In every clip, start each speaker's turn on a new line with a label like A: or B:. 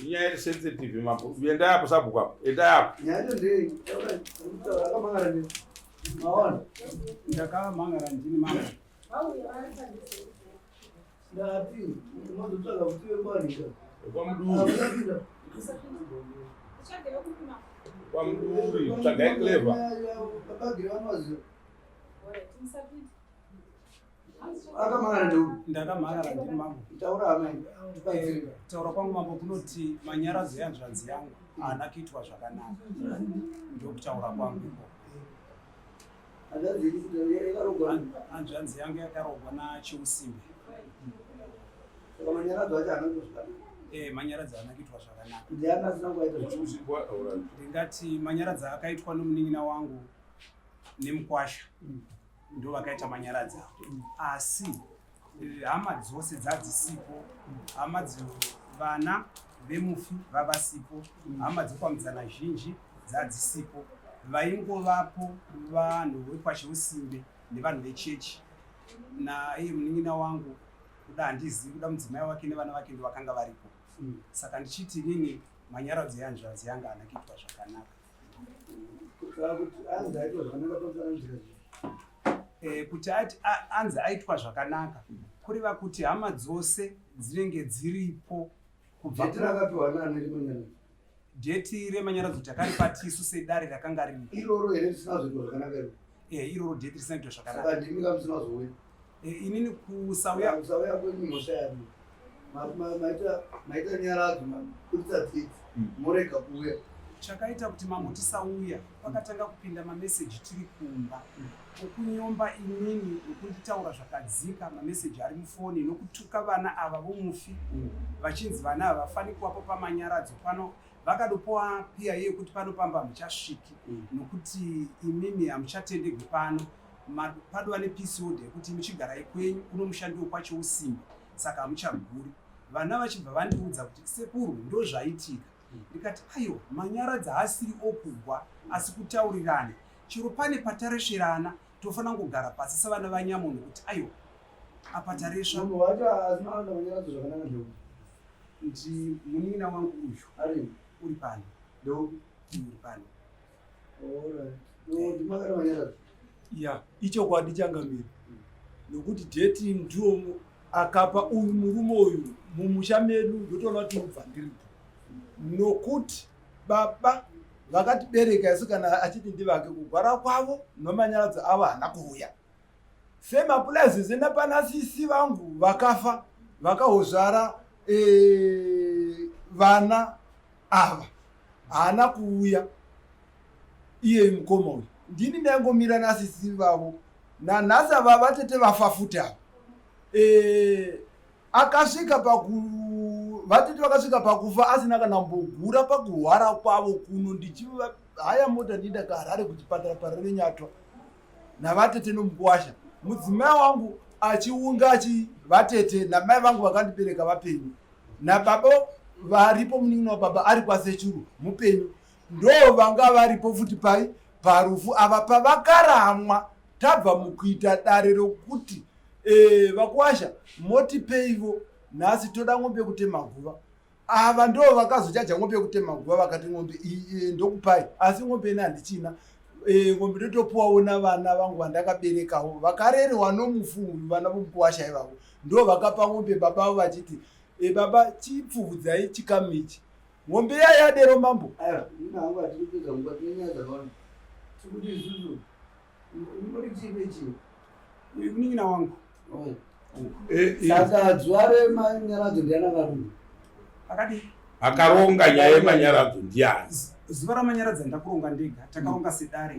A: Inyaya iri sensitive mambo. Endai apo sabhuku apo. Endai apo.
B: Nyaya yacho ndei? Taura akamangara ndini. Maona?
C: Ndakamangara ndini mambo.
B: Ndati unozotsvaga kuti vekwanika.
A: Kwamuduri. Kwamuduri. Tsvagai clever.
B: Babagire vanoziva. Akamangara ndeupi?
C: Ndakamangara ndini mambo.
B: Taura amai. Tibatsire.
C: Kutaura kwangu mambo kunoti manyaradzo ehanzvadzi yangu haana kuitwa zvakanaka. Ndokutaura kwangu ikoko.
B: Hanzvadzi yakarogwa.
C: Hanzvadzi yangu yakarogwa naCheusimbe.
B: Saka manyaradzo acho haana kuitwa zvakanaka.
C: Eh, manyaradzo haana kuitwa zvakanaka.
B: Ndiani asina kuaita
A: zvakanaka?
C: Ndingati manyaradzo akaitwa nomunin'ina wangu nemukwasha ndo vakaita manyaradzo asi eh, hama dzose dzadzisipo hama vana vemufi vavasipo hama dzekwamudzana zhinji dzadzisipo vaingovapo vanhu vekwachiusimbe nevanhu vechechi naiye munin'ina wangu kuda handizivi kuda mudzimai wake nevana vake ndo vakanga varipo saka ndichiti inini manyaradzo ehanzvadzi yanga haana kuitwa zvakanaka Eh, kuti anzi aitwa zvakanaka kureva kuti hama dzose dzinenge dziripo
B: kubva
C: dheti remanyaradzo takaripa tisu sedare rakanga riripo
B: iroro here risina kuzoitwa zvakanaka iro
C: eh, iroro dheti risina kuitwa zvakanaka
B: ndimi kamusina kuzouya
C: eh, inini kusauya
B: kusauya kwenyu mhosva yani maita nyaradzo maburitsa tsitsi morega kuuya
C: chakaita kuti mambo tisauya pakatanga kupinda mameseji tiri kumba okunyomba inini nokunditaura zvakadzika mameseji ari mufoni nokutuka vana ava vomufi vachinzi vana ava vafani kuvapo pamanyaradzo pano vakadopowa piya yekuti pano pamba hamuchasviki nokuti imimi hamuchatendegwi pano padova nepeace order yekuti muchigarai kwenyu kuno mushandi wekwacho usimbe saka hamuchaguri vana vachibva vandiudza kuti sekuru ndozvaitika ndikati aiwa manyaradza haasiri okugwa asi kutaurirana chero pane pataresverana tofanira kugara pasi sevana vanyamunhu kuti aiwa apa taresva
B: munhu wacho asina kuenda manyaradzo zvakanaka ndeupi
C: ndi munin'ina wangu uyu
B: ari
C: uri pano
B: ndeupi
C: uri pano
B: alright ndimakati manyaradzo
D: Ya, ichokwadi changamire, nokuti dheti ndiwo akapa uyu murume uyu mumusha medu. Ndotoona kuti ndobva ndiripo nokuti baba vakatibereka isu kana achiti ndivake kugwara kwavo nomanyaradzo avo haana kuuya semapulazi zena pana sisi vangu vakafa vakahozvara e, vana ava haana kuuya iye mukoma uyu ndini ndaingomira nasisi vavo nanhasi ava vatete vafa futi ava e, akasvika paku vatete vakasvika pakufa asina kana mbogura pakurwara kwavo kuno ndichihaya mota ndienda kaharare kuchipatara parerenyatwa navatete nomukuwasha mudzimai wangu achiunga achi vatete namai vangu vakandibereka vapenyu nababa varipo munin'ina wababa ari kwasechuru mupenyu ndo vanga varipo futi pai parufu ava pavakaramwa tabva mukuita dare rokuti e, vakuwasha motipeivo nhasi toda ng'ombe yekutema guva ava ndo vakazochaja ng'ombe yekutema guva vakati ng'ombe iyi ndokupai asi ng'ombe ine handichina e, ng'ombe ndotopuwawo navana vangu vandakaberekawo vakarerewa nomufu uyu vana vomukuwasha ivavo ndo vakapa ng'ombe baba avo vachiti e, baba chipfuvudzai chikamu ichi ng'ombe iya yadero mambo
B: aiwa ina hangu hatiri kupedza nguva tine nyaya dzakawanda tikuti isusu muri chii nechii
C: uyu munin'ina wangu
B: saka zuva remanyaradzo ndiani akaronga
C: akadii
A: akaronga nyaya yemanyaradzo ndiani
C: zuva ramanyaradzo ndakuronga ndega takaronga sedare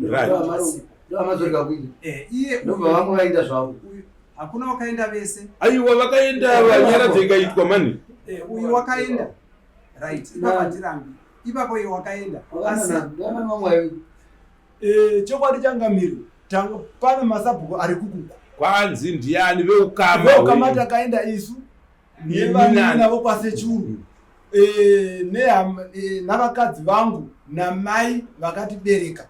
B: ndoamazorega kuita
C: Eh, iye
B: ndobva vamwe vaenda zvavo
C: uyu hakuna wakaenda vese
A: aiwa vakaenda vanyaradzo ikaitwa mani
C: Eh, uyu wakaenda right ipapo hatirambi ipapo iye wakaenda asi
B: ndianani vamwe vaivi
D: e, chokwadi changamire pane masabhuku ari kukuku
A: kwanzi ndiani veukama
D: veukama takaenda isu nevanina vokwasechuru e, e, navakadzi vangu namai vakatibereka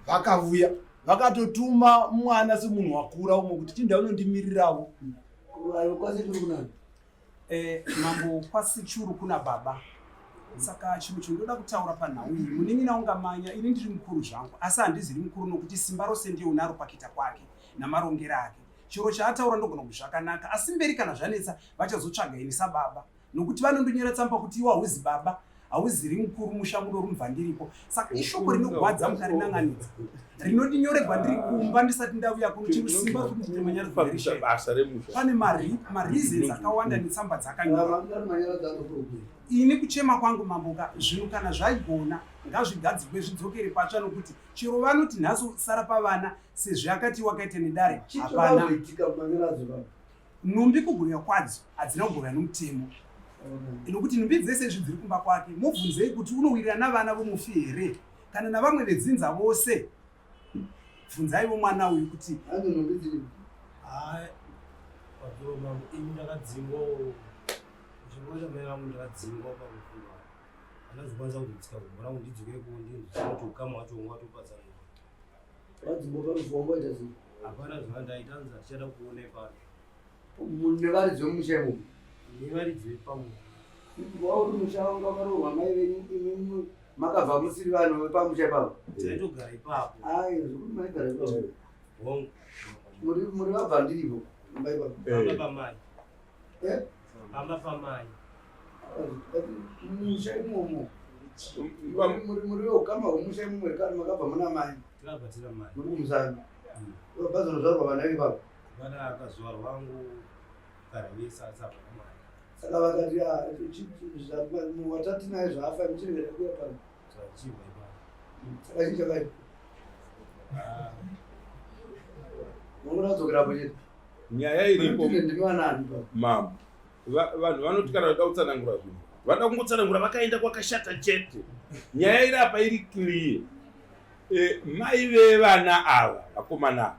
D: vakavuya vakatotuma mwana semunhu wakura umwe kuti chinda unondimirirawo
B: kwasechuru kunani
C: Eh, mambo kwasechuru kuna baba Saka chinhu chindoda kutaura panhau iyi, munin'ina ungamanya, ini ndiri mukuru zvangu, asi handiziri mukuru nokuti simba rose ndiye unaro pakuita kwake namarongero ake. Chero chaataura ndogona kuti zvakanaka, asi mberi kana zvanetsa vachazotsvaga ini sababa, nokuti vanondonyora tsamba kuti iwe hauzi baba, hauziri mukuru, musha muno rumubva ndiripo. Saka ishoko rinogwadza mukarinan'anidza, rinondinyoregwa ndiri kumba ndisati ndauya kuno. Chero simba rekuti ndite manyaradzo
A: basa remusha.
C: Pane mareasons akawanda netsamba dzakanyora.
B: Manyaradzo anokurukuira.
C: Ini kuchema kwangu, mamboka, zvinhu kana zvaigona ngazvigadzirwe zvidzokere patsva, nokuti chero vanoti nhasi sara pavana sezvo yakati wakaita nedare, hapana.
B: Chichakazoitika manyaradzo baba.
C: Nhumbi kugovewa kwadzo hadzina kugovera nomutemo, nokuti nhumbi dzese izvi dziri kumba kwake. Mubvunzei kuti unowirirana navana vomufi here kana navamwe vedzinza vose. Bvunzaivo mwana uyu kuti
B: Hanzi nhumbi dziri.
E: Hayi, padzoro mambo, ini ndakadzingwa uchingoita mai vangu, ndakadzingwa parufu rwavo. Handazokwanisa kuzodzika gumbo rangu ndidzokeko ndinzwisisa kuti ukama hwacho hunga watopatsanurwa.
B: Wadzingwa parufu, wangoita sei?
E: Hapana zvakandaita, anzi hatichada kuona ipano.
B: Nevaridzi vemusha imomo?
E: Nevaridzi vepamusha.
B: Wauri musha wanga wakaroorwa mai venyu, imi makabva musiri vanhu vepamusha ipapo?
E: Taitogara ipapo.
B: Ai, zvekuti maigara ipapo?
E: Hongu.
B: Muri vabva ndiripo mumba ipapo?
E: Pamba pamai.
B: Eh?
E: Pamba pamai.
B: Musha imomo muri veukama hwemusha imomo here kana makabva muna mai?
E: Takabva tina mai.
B: Muri kumusana bazonozvarwa vana ipapo?
E: Vana akazuva rwangu kugara vese, asi hapana mai.
B: Saka vakati, "Ah, watatinaye zvaafa, muchirevera kuya pano."
E: Zvachibva ipapo.
B: Saka chii chakaipa?
E: Ah,
B: Mungoda kudzokerapo chete.
A: Nyaya iripo
B: Ndimi vanani ipapo?
A: Mambo, vanhu vanoti kana vada kutsanangura zvinhu vada kungotsanangura vakaenda kwakashata chete. Nyaya iri apa iri clear. Mai vevana ava, vakomana ava,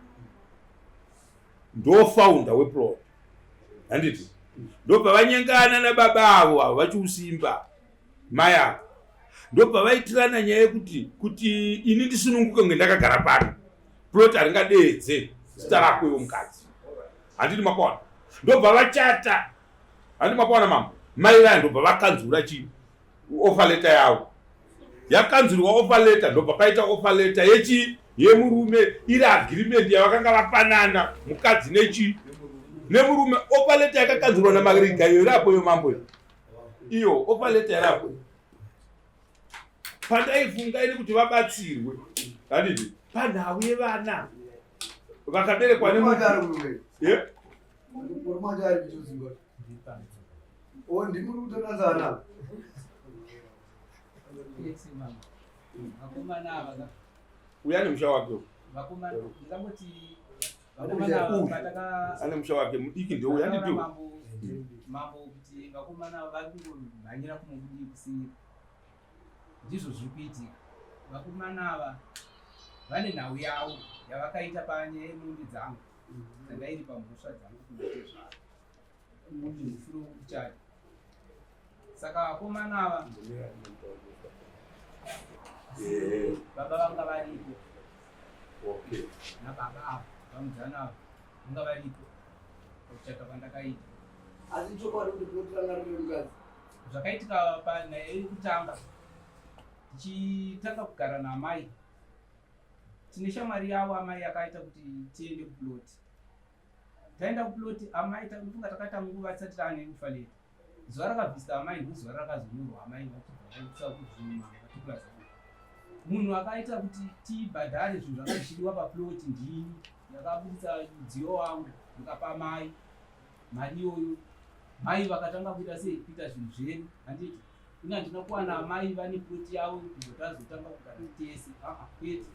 A: ndo founder weplot, handiti? Ndobva vanyengana nababa avo avo vachiusimba mai avo, ndobva vaitirana nyaya yekuti kuti ini ndisununguke kunge ndakagara pano, plot haringadeedze zita rako iwo mukadzi, handiti makaona? Ndobva vachata, handiti makaona, mambo? Mai vaya ndobva vakanzura chi offer letter yavo, yakanzurwa offer letter, ndobva paita offer letter yechi yemurume, iri agreement yavakanga vapanana mukadzi nechi nemurume. Offer letter yakakanzurwa naMariga iyo irapo iyo, mambo, iyo offer letter irapo. Pandaifunga ini kuti vabatsirwe, handiti, panhau yevana vakaberekwa
B: Murume wacho ari
A: nemurume
B: kurume.
A: Yeah?
B: Murume wacho ari kuchiudzingwa. O, ndimi muri kutonanza vana ava?
F: Yes, mama. Vakomana ava
A: Uyu ane musha wake uyu.
F: Vakomana, ndingangoti vakomana ava
A: Uyu.
F: pataka
A: Ane musha wake mudiki ndeuyu,
F: takaona
A: handiti?
F: Mambo, kuti vakomana ava vari kungomhanyira kumudii kusiri ndizvo zviri kuitika. Vakomana ava vane nhau yavo yavakaita panyaya yemombe dzangu dzandairi pamhosva dzangu kunatezvaro kuti mufuro kuchata. Saka vakomana ava, baba vanga varipo nababa ava vamudzana ava vanga varipo pakuchata kwandakaita.
B: Asi chokwadi kuti plot ranga riri mukadzi?
F: Zvakaitika panyaya yekutanga, tichitanga kugara naamai, tine shamwari yavo amai yakaita kuti tiende kuplot. Taenda kuplot, amai, ndofunga takaita nguva tisati taane offer letter. Zuva rakabvisa amai ndozuva rakazonyorwa amai vachibva vaisa kuzvima particulars angu. Munhu akaita kuti tibhadhare zvinhu zvanga zvichidiwa paplot ndini. Ndakabudisa mudziyo wangu ndikapa mai mari iyoyo. Mai vakatanga kuita sei, kuita zvinhu zvedu, handiti? Ini handina kuwana amai vane plot yavo kubva tazotanga kugara tese, aa, kwete.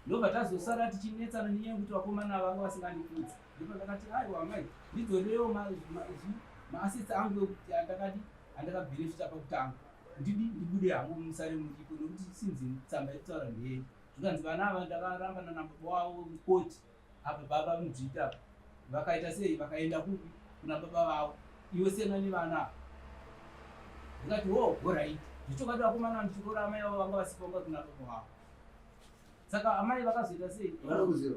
F: Ndobva tazosara tichinetsana nenyaya yekuti vakomana vanga vasingandikudzi. Ndobva ndakati, "Aiwa amai, ndidzorerewo maassets angu ekuti andakadi andakabhenefita pakutanga, ndidi ndibude hangu, musare muripo, nokuti sinzi tsamba yekutaura ndeye." Zvikanzi vana ava ndakaramba nanababa wavo mukoti apa, baba mudzvita apa vakaita sei, vakaenda kupi, kuna baba vavo, iwe siyana nevana ava. Ndikati, "Ho, alright." Zvichokwadi vakomana ndichirora amai vavo vanga vasipo, vanga kuna baba vavo. Saka amai vakazoita sei?
B: Vanokuziva?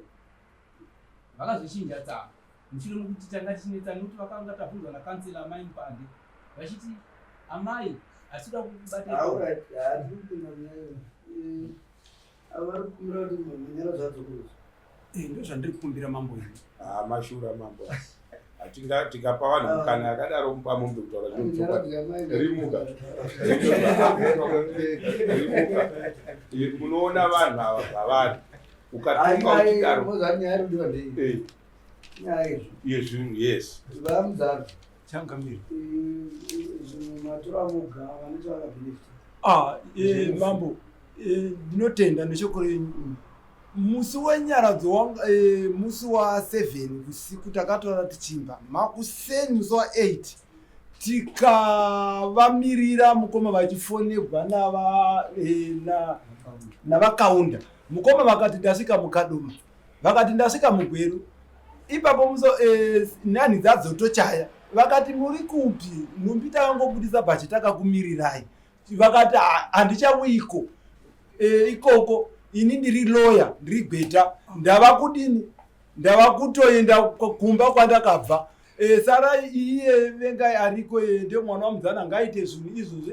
F: Vakazochinja tsamba mushure mekuti tanga tichinetsana, nekuti vakanga tabvunzwa nakansela amai Mupande vachiti amai. Asi uda kubata.
B: Alright, hatiri kupinda munyaya iyo. Ava vari kukumbira kuti munyaradzo adzokorozwe.
C: Eh, ndozvandiri kukumbira mambo ini.
A: Ah, mashura mambo. Hatinga tikapa vanhu mukana akadaro mupa mombe kutaura zvinhu chokwadi. Rimuka. Rimuka. Eh, Munoona vanhu ava zvavari. Ukatonga uchidaro.
B: Moza nyaya iri kudiwa ndei?
A: Eh,
B: Nyaya izvi.
A: yezvinhu yes.
B: Vamuzaro.
D: Changamire.
B: Zvimwe matura moga vane chavakabhenefita.
D: Ah, eh, mambo eh, ndinotenda neshoko renyu. Musi wenyaradzo wanga eh, musi wa7 usiku takatora tichimba makuseni musi wa8 tikavamirira mukoma vachifonegwa nava eh, na, navakaunda mukoma vakati ndasvika mukadoma vakati ndasvika mugweru ipapo muso eh, nani dzadzotochaya vakati muri kupi nhumbi takangobudisa bhachi takakumirirai vakati "Ah, handichauyiko e, ikoko ini ndiri loya ndiri gweta ndava kudini ndava kutoenda kumba kwandakabva e, sara iye vengai ariko e, ndiye mwana wamudzana ngaite zvinhu izvozvo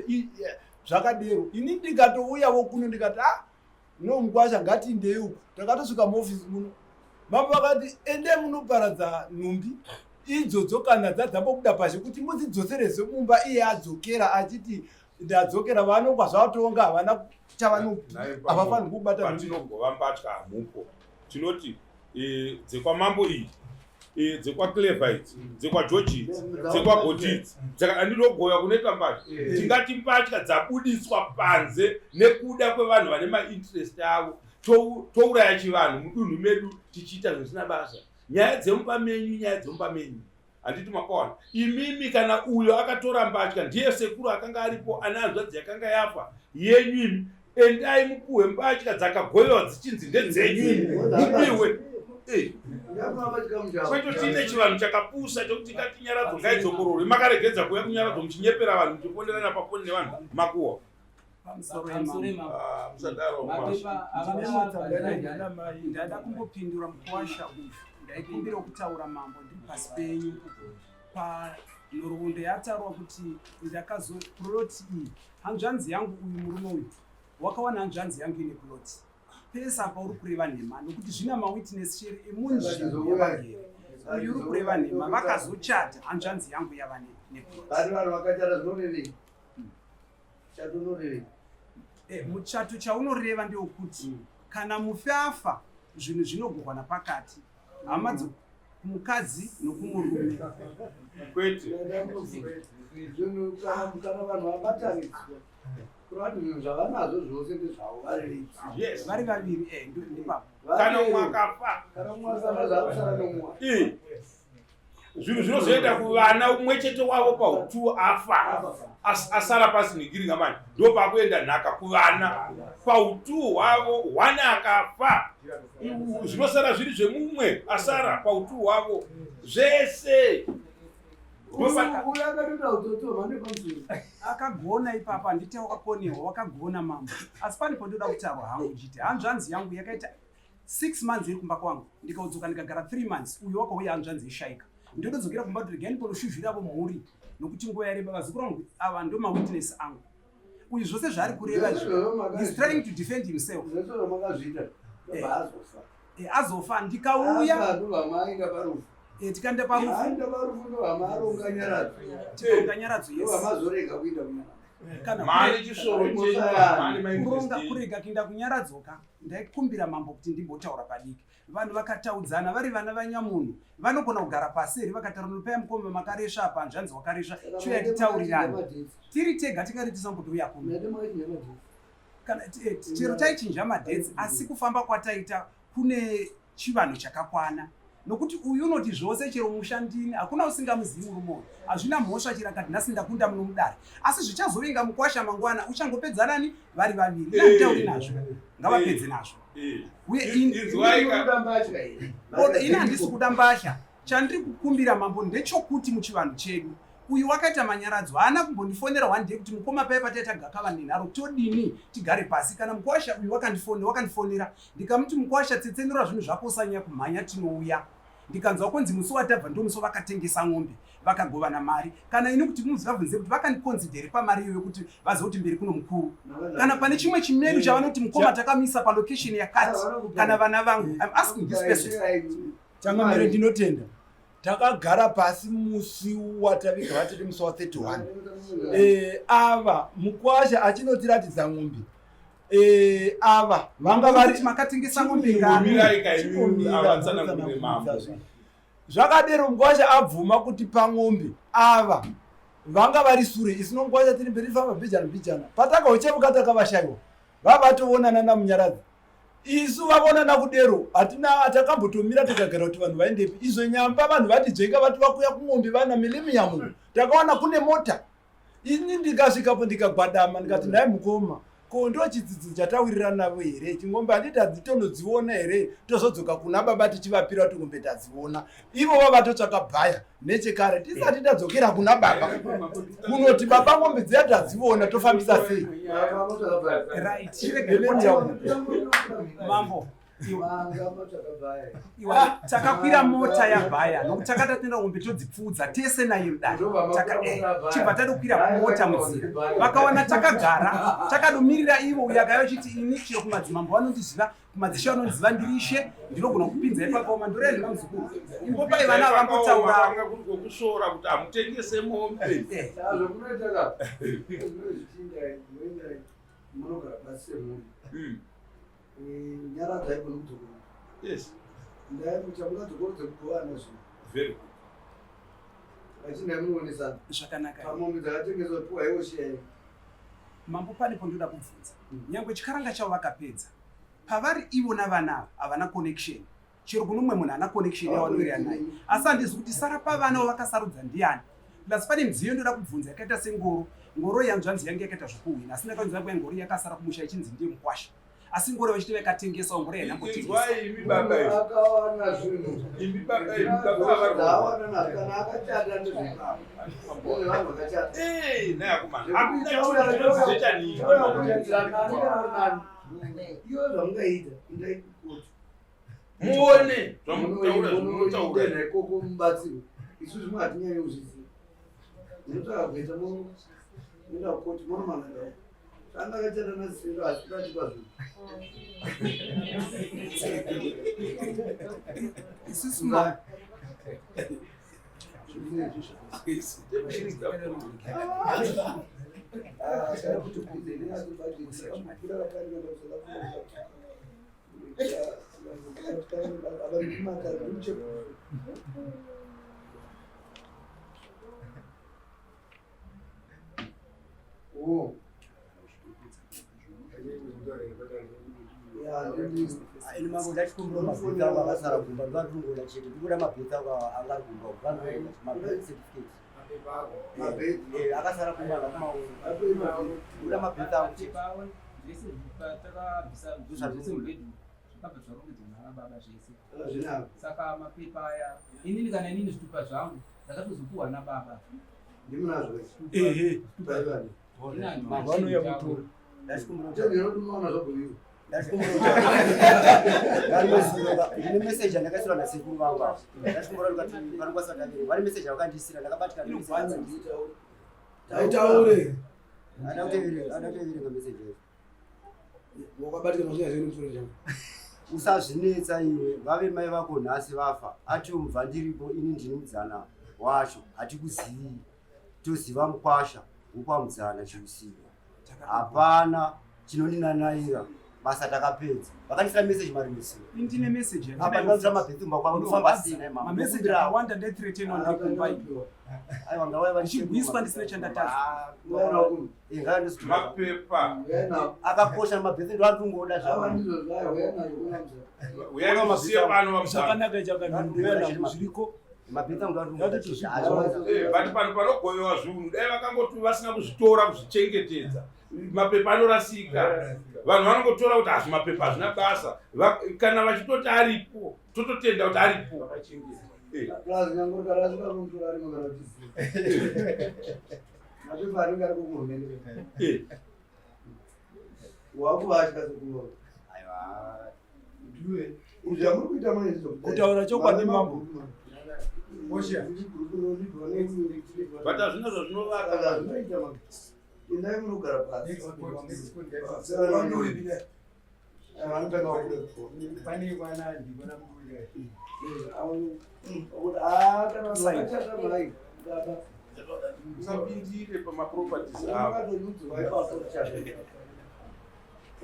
D: zvakadero ini ndikatouyavo kuno ndikati ah no mukwasha ngatiindei uku takatosvika muofisi muno mambo vakati ende munoparadza nhumbi idzodzo kana dzadzambobuda pashe kuti mudzidzoserezve mumba iye adzokera achiti ndadzokera vanongwa zvavatonga havana chavano
A: Naye
D: havafaniri kubata nhumbi.
A: patinogova mbatya hamupo tinoti eh, dzekwamambo iyi eh, dzekwaclever idzi dzekwageorge idzi dzekwagoti idzi andinogoya kunoita mbatya tingati mbatya dzabudiswa panze nekuda kwevanhu vane mainterest avo touraya chivanhu mudunhu medu tichiita zvisina basa nyaya dzemumba menyu nyaya dzemumba menyu handiti makawana imimi kana uyo akatora mbatya ndiye sekuru akanga aripo ane hanzvadzi yakanga yafa yenyu imi endai mupuhwe mbatya dzakagovewa dzichinzi ndedzenyu imi mupiwe Eh, kwete tiine chivanhu chakapusa chokuti ngati nyaradzo ngaidzokororwe makaregedza kuuya kunyaradzo muchinyepera vanhu muchifonderana pafoni nevanhu makuwa
C: Pamusoro
F: Pamusoro
C: yemambo.
F: yemambo.
A: Ah, musadaro
F: Mapepa
D: Ndine
F: avakabva
C: Ndada kumbopindura mukuwasha uyu. Ndaikumbira kutaura mambo ndiri pasi penyu. Panhoroondo yataurwa kuti ndakazo plot iyi hanzvanzi yangu uyu murume uyu wakawana hanzvanzi yangu ine plot. Pese apa uri kureva nhema nokuti zvina mawitness chero emunzvimbo yavagere. Uyu uri kureva nhema vakazochata hanzvanzi yangu yava neplot.
B: Vari vanhu vakachata zvinorevei? Chato unorevei?
C: Eh, muchato chaunoreva ndewekuti kana mufi afa zvinhu zvinogurwa napakati hama mukadzi nokumurume
A: kwete
B: Zvinhu kana vanhu vabatanidzwa kureva kuti zvinhu zvavanazvo zvose ndezvavo vari vega.
A: yes
C: vari vaviri eh, ndipapo
A: kana umwe akafa
B: Kana umwe asara zvakusara nomumwe.
A: Eh, zvinhu zvinozoenda kuvana umwe chete wavo pautu afa asara pasinigiringa mani ndo pakuenda nhaka kuvana pautu hwavo hwana akafa zvinosara zviri zvemumwe asara pautu hwavo zvese
B: Uyu akatoita utsotsi hwemhando yepamusoro.
C: Akagona ipapa handiti wakakonewa wakagona mambo asi pane pandoda kutaurwa hangu ndichiti hanzvanzi yangu yakaita 6 months iri kumba kwangu ndikaudzoka ndikagara 3 months uyu wakauya hanzvanzi ishaika ndotodzokera kumba kuti regai ndiponoshuzviravo mhuri nokuti nguva yareba vazukuru vangu ava ndo mawitness angu uyu zvose zvaari kureva
B: Zvese
C: izvi
B: zvamakazviita-
C: he's trying to defend himself
B: Zvese zvamakazviita ndobva azofa.
C: Eh, azofa ndikauya
B: Afa ndobva maenda parufu.
C: eh, tikaenda parufu
B: Aenda parufu ndobva maronga nyaradzo.
C: tikaronga nyaradzo
B: Ndobva
C: yes
B: mazorega kuenda kunyaradzo.
C: kana
A: mane chisoro chenyu mane
C: kuronga
A: mainterest
C: kurega kuenda kunyaradzoka ndaikumbira mambo kuti ndimbotaura padiki vanhu vakataudzana vari vana vanyamunhu vanogona kugara pasi here vakataura nopaya mukoma makaresva apa hanzvanzi wakaresva
B: Saka
C: chiuya
B: maite
C: titaurirane
B: makachinja madates.
C: tiri tega tingati tisambotouya kuno
B: Maite makachinja madates.
C: kana chero taichinja madhets asi kufamba kwataita kune chivanhu chakakwana nokuti uyu unoti zvose chero mushandini hakuna usingamuzivi murume uyu hazvina mhosva chero akati nhasi ndakunda muno mudare asi zvichazovinga mukwasha mangwana uchangopedzanani vari vaviri inanditauri nazvo ngavapedze nazvo uye
A: inzwai ka
B: Kuda mbatya here?
C: ini handisi kuda mbatya chandiri kukumbira mambo ndechokuti muchivanhu chedu uyu wakaita manyaradzo haana kumbondifonera one day kuti mukoma paya pataita gakava nenharo todini tigare pasi kana mukwasha uyu wakandifonera ndikamuti mukwasha tsetsenura zvinhu zvako usanyanya kumhanya tinouya Ndikanzwa kunzi musi watabva ndomusi vakatengesa ng'ombe vakagovana mari. Kana ini kuti muzvabvunze kuti vakandikonzidhere pamari iyoyo kuti vazive kuti mberi kuno mukuru. Kana pane chimwe chimedu chavanoti mukoma takamisa palocation yakati kana vana vangu. I'm asking this person.
D: Changamire, ndinotenda. Takagara pasi musi wataviga vatete, musi wa 31. Ava mukwasha achinotiratidza ng'ombe, ava vanga vari
C: Kuti makatengesa ng'ombe ngani?
A: Mirai kaimi,
D: Chimbomira,
A: avatsanangurire mambo.
D: Zvakadero mukwasha abvuma kuti pang'ombe ava vanga vari sure, isu nomukwasha tiri mberi, famba mbijana mbijana. Patakauchemuka takavashayiwa, vavatoonana naMunyaradzi. Isu vavonana kudero hatina takambotomira tikagara kuti vanhu vaendepi. Izvo nyamba vanhu vatidzvenga, vati vakuya kung'ombe vana milimiyamu. Takaona kune mota. Ini ndikasvikapo ndikagwadama, ndikati, "Nhai mukoma, ko ndo chidzidzo chatawirirana navo here? Chingombe handiti hadzitonodziona here? Tozodzoka kuna baba tichivapira kuti ngombe tadziona." Ivo vavatotsvaka bhaya nechekare tisati tadzokera kuna baba kunoti, "Baba, ngombe dziya tadziona, tofambisa sei?"
C: Right, chirege mambo. Iwa, takakwira mota yabhaya nokuti takatatenda ngombe todzipfuudza tese naye mudare. Chibva tadokwira mota munzira, vakawana takagara takadomirira ivo. Uyo akaiva chiti, "Ini chero kumadzimambo vanondiziva, kumadzishe vanondiziva, ndiri ishe, ndinogona kupinza ipakaoma." Ndoreva muzukuru, imbopai vana vambotaura.
A: Kwanga kuri kwokusvora kuti hamutengese mombe.
B: Zvokunoita ka zvichinda munogara pasi semhuri. Nyaradza iko nokudzokora. Ndaimucha mungadzokorodze kugovana zvinhu.
A: Very good.
B: Vachindai munowonesana.
C: Zvakanaka.
B: Pamombe dzakatengeswa, piwa iwo share.
C: Mambo, panepo ndoda kubvunza. Nyangwe chikaranga chavo vakapedza, pavari ivo navana ava havana connection. Chero kuno mumwe munhu haana connection yavanowirirana naye, asi handizi kuti sara pavana vakasarudza ndiani. Plus pane midziyo ndoda kubvunza yakaita sengoro. Ngoro yanzvanzi yange yakaita zvokuhwina, asi ndakanzwa kuya ngoro yakasara kumusha ichinzi ndiye mukwasha, asi ngoro vachiti vakatengesawo ngoro yainambotengeswa.
A: Inzwai imi baba imi.
B: Akawana zvinhu.
A: Imi baba imi, baba vari
B: Dzawana nazvo kana akachata ndezvepavo. Vanhu vakachata.
A: Eh, naye akomana. Hakuna chinhu chinonzi zechanini.
B: Iwe zvamungaita, indai kukoti.
A: Muone zvamutaura, zvinotaura.
B: Munoenda ikoko mubatsirwe. Isu zvimwe hatinyanyi kuzviziva. Munotsvaka kuita, munoenda kukoti munomangarao. Anga akachata nasiro asi katipa zvinhu.
C: Isusu ma
E: Ini mambo, ndachikumbira mabheki angu akasara kumba. Ndovandikungoda chete, ndikuda mabheki angu anga ari kumba, mabirth certificate akasara kumba, ndakumaona. Ndikuda mabheki angu chete.
F: Zvese takabvisa zvese mubedroom, zvakabva zvarongedzwa nana baba zvese. Saka mapepa aya, inini kana inini zvitupa zvangu ndakatozopuhwa nababa.
B: Ndimunazvo?
D: Ehe.
F: Mambo.
D: Vanouya kutora.
E: Ndine meseji andakaisirwa nasekuru vangu ava. Ndachikumbira ndikati vanokwanisa kutaverenga. Vane meseji avakandisira, ndakabatika.
B: Taitaure.
E: Ada kutoverenga meseji yacho.
B: Wakabatika mazvina zvenu musoro changu.
E: "Usazvinetsa iwe, vave mai vako nhasi vafa, ati mubva ndiripo ini ndini mudzana wacho, hatikuzivii, toziva mukwasha wokwamudzana chiusiku. Hapana chinondinanaira, basa takapedza." Vakandisira meseji marimisiwo.
C: Indine meseji.
E: Apa ndinotora mabheki kumba kwavo, ndofamba sei nhai mama?
C: Mameseji akawanda, ndaithreatenwa ndiri kumba iyo.
E: Aiwa, ngauya.
C: Ndichigwiswa ndisina chandatadza.
A: Mapepa.
E: Akakosha mabheki, ndo andingoda zvavo.
A: Uyai musiye pano vamusana.
D: Zvakanaka, chakanaka zviriko.
E: Mabheki angu ndo andingoda chete.
A: But pano panogovewa zvinhu, dai vakangoti vasina kuzvitora kuzvichengetedza, mapepa anorasika. Vanhu vanongotora kuti hazvi mapepa hazvina basa. Kana vachitoti aripo, tototenda kuti aripo.
B: Plus nyange ukarasika unotora arimo kana uchiziva. Mapepa anenge ari kuhurumende. Wakuvatya sekuva.
E: Aiwa.
B: Ndiwe. Zvamuri kuita manje ndezvekudai.
D: Kutaura chokwadi, mambo.
A: But hazvina zvazvinovaka.
B: Hazvinoita mambo. Endai munogara pasi. Vanotanga kuda.
G: Pane kwana ndikona mbuya.
B: Ah, kana vakachata mai baba.
A: Usapindire pamaproperties avo.
B: Vakatonyudzwa ipapo kuchata.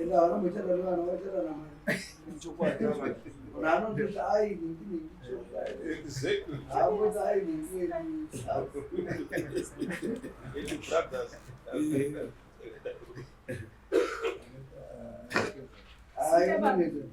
B: Enda vanombochata nevana vachata namai.
D: Chokwadi.
B: Munhu anondoti ai ningi ningi
A: Exactly.
B: haamboti ai ningi.
A: Eight brothers.
B: Ai, inonetsa.